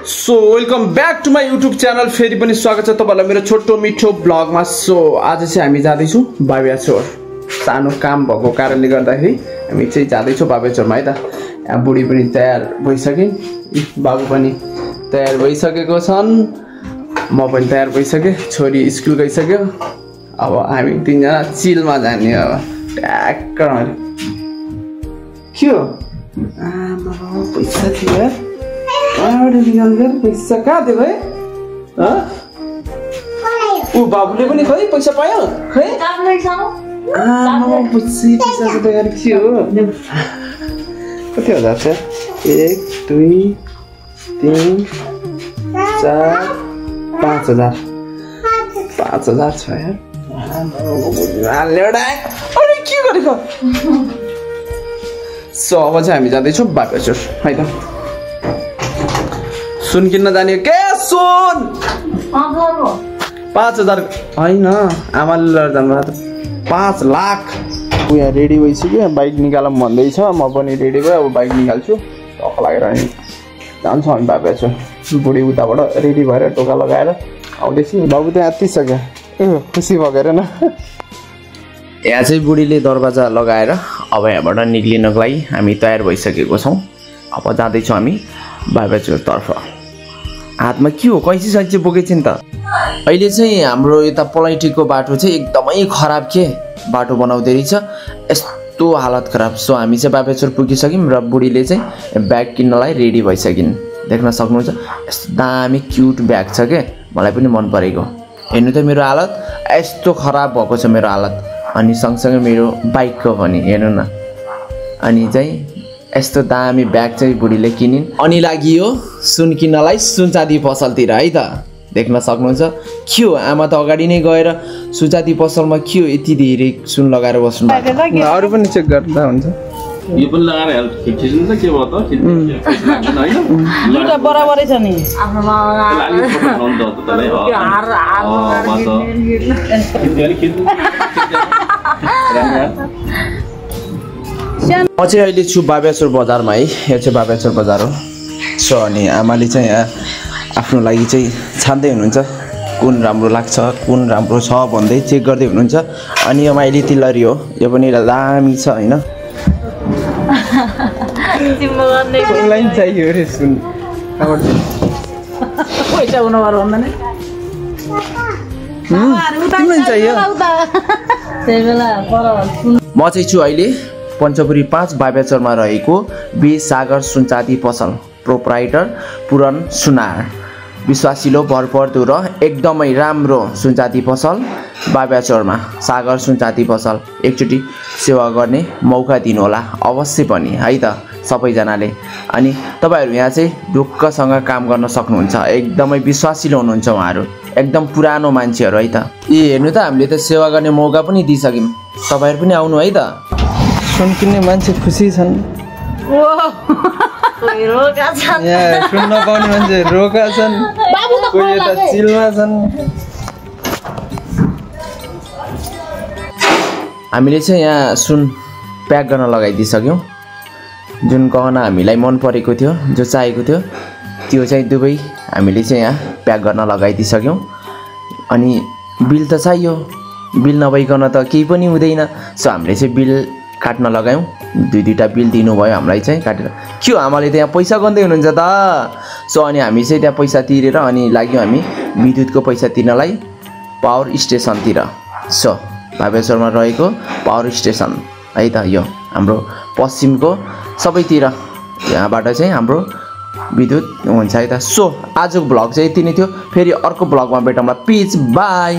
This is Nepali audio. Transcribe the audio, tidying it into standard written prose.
So welcome back to my YouTube channel. फेरि पनि स्वागत छ तपाईहरुलाई मेरो छोटो मिठो ब्लगमा। सो आज चाहिँ हामी जाँदैछौँ बाबेचोर। सानो काम भएको कारणले गर्दाखेरि हामी चाहिँ जाँदैछौँ बाबेचोरमा है त। यहाँ बुढी पनि तयार भइसके, बाबु पनि तयार भइसकेको छन्, म पनि तयार भइसके, छोरी स्कुल गइसक्यो। अब हामी तीनजना चिलमा जाने। अब ट्याक्क के हो पैसा थियो यार, पैसा कहाँ दियो है? ऊ बाबुले पनि खै पैसा पायो खै? पैसा त यार के हो? कति हजार छ? 1 2 3 4 5,000 छ यार। अरे के गरेको? सो अब चाहिँ हामी जाँदैछौँ बाबेचोर है त। सुन किन्न जाने के? सुन 5,000 होइन, आमाले लिएर जानुभएको त 5 लाख। ऊ यहाँ रेडी भइसक्यो, बाइक निकालौँ भन्दैछ। म पनि रेडी भयो, अब बाइक निकाल्छु। टक्क लागेर हामी जान्छौँ हामी बाबेचोर। बुढी उताबाट रेडी भएर टोका लगाएर आउँदैछु। बाबु त आत्तिसक्यो, ए खुसी भएर न। यहाँ चाहिँ बुढीले दरवाजा लगाएर अब यहाँबाट निक्लिनको लागि हामी तयार भइसकेको छौँ। अब जाँदैछौँ हामी बाबेचोरतर्फ। हातमा के हो? कैँची सैँची बोकेछ नि त। अहिले चाहिँ हाम्रो यता पलैटीको बाटो चाहिँ एकदमै खराब के बाटो बनाउँदै रहेछ, यस्तो हालत खराब। सो हामी चाहिँ बाबेचोर पुगिसक्यौँ र बुढीले चाहिँ ब्याग किन्नलाई रेडी भइसकिन्। देख्न सक्नुहुन्छ यस्तो दामी क्युट ब्याग छ के, मलाई पनि मन परेको। हेर्नु त मेरो हालत यस्तो खराब भएको छ मेरो हालत। अनि सँगसँगै मेरो बाइकको पनि हेर्नु न। अनि चाहिँ यस्तो दामी ब्याग चाहिँ बुढीले किनिन्। अनि लागियो सुन किन्नलाई सुनचाँदी पसलतिर है त। देख्न सक्नुहुन्छ के हो, आमा त अगाडि नै गएर सुनचाँदी पसलमा के हो यति धेरै सुन लगाएर बस्नु भएको। अरू पनि चेक गर्दा हुन्छ। यो पनि लगाएर हेल्प खिच्नु त के भयो त? खिच्नु हैन, दुईटा बराबरै छ नि। म चाहिँ अहिले छु बाबेचोर बजारमा है। यो चाहिँ बाबेचोर बजार हो। सो अनि आमाले चाहिँ यहाँ आफ्नो लागि चाहिँ छान्दै हुनुहुन्छ, कुन राम्रो लाग्छ कुन राम्रो छ भन्दै चेक गर्दै हुनुहुन्छ। अनि यो माइली तिलरी हो, यो पनि दामी छ होइन। चाहियो रे सुन पैसा हुनुबार भन्दा नि चाहियो। म चाहिँ छु अहिले पञ्चपुरी 5 बाबेचोरमा रहेको बी सागर सुनचाँदी पसल। प्रोप्राइटर पुरन सुनार, विश्वासिलो भरपर्दो र एकदमै राम्रो सुनचाँदी पसल बाबेचोरमा। सागर सुनचाँदी पसल एकचोटि सेवा गर्ने मौका दिनुहोला अवश्य पनि है त सबैजनाले। अनि तपाईँहरू यहाँ चाहिँ ढुक्कसँग काम गर्न सक्नुहुन्छ, एकदमै विश्वासिलो हुनुहुन्छ उहाँहरू, एकदम पुरानो मान्छेहरू है त। हेर्नु त हामीले त सेवा गर्ने मौका पनि दिइसक्यौँ, तपाईँहरू पनि आउनु है त। सुन किन्ने मान्छे खुसी छन्, यहाँ सुन नपाउने मान्छे रोका छन्, कोही यता चिलमा छन्। हामीले चाहिँ यहाँ सुन प्याक गर्न लगाइदिइसक्यौँ। जुन गहना हामीलाई मन परेको थियो, जो चाहिएको थियो, त्यो चाहिँ दुवै हामीले चाहिँ यहाँ प्याक गर्न लगाइदिइसक्यौँ। अनि बिल त चाहियो, बिल नभइकन त केही पनि हुँदैन। सो हामीले चाहिँ बिल काट्न लगायौँ। दुईटा बिल दिनुभयो हामीलाई चाहिँ काटेर। के हो आमाले त यहाँ पैसा गन्दै हुनुहुन्छ त। सो अनि हामी चाहिँ त्यहाँ पैसा तिरेर अनि लाग्यौँ हामी विद्युतको पैसा तिर्नलाई पावर स्टेसनतिर। सो बाबेचोरमा रहेको पावर स्टेसन है त, यो हाम्रो पश्चिमको सबैतिर यहाँबाट चाहिँ हाम्रो विद्युत हुन्छ है त। सो आजको ब्लग चाहिँ यति नै थियो। फेरि अर्को ब्लगमा भेटौँला। Pitch by.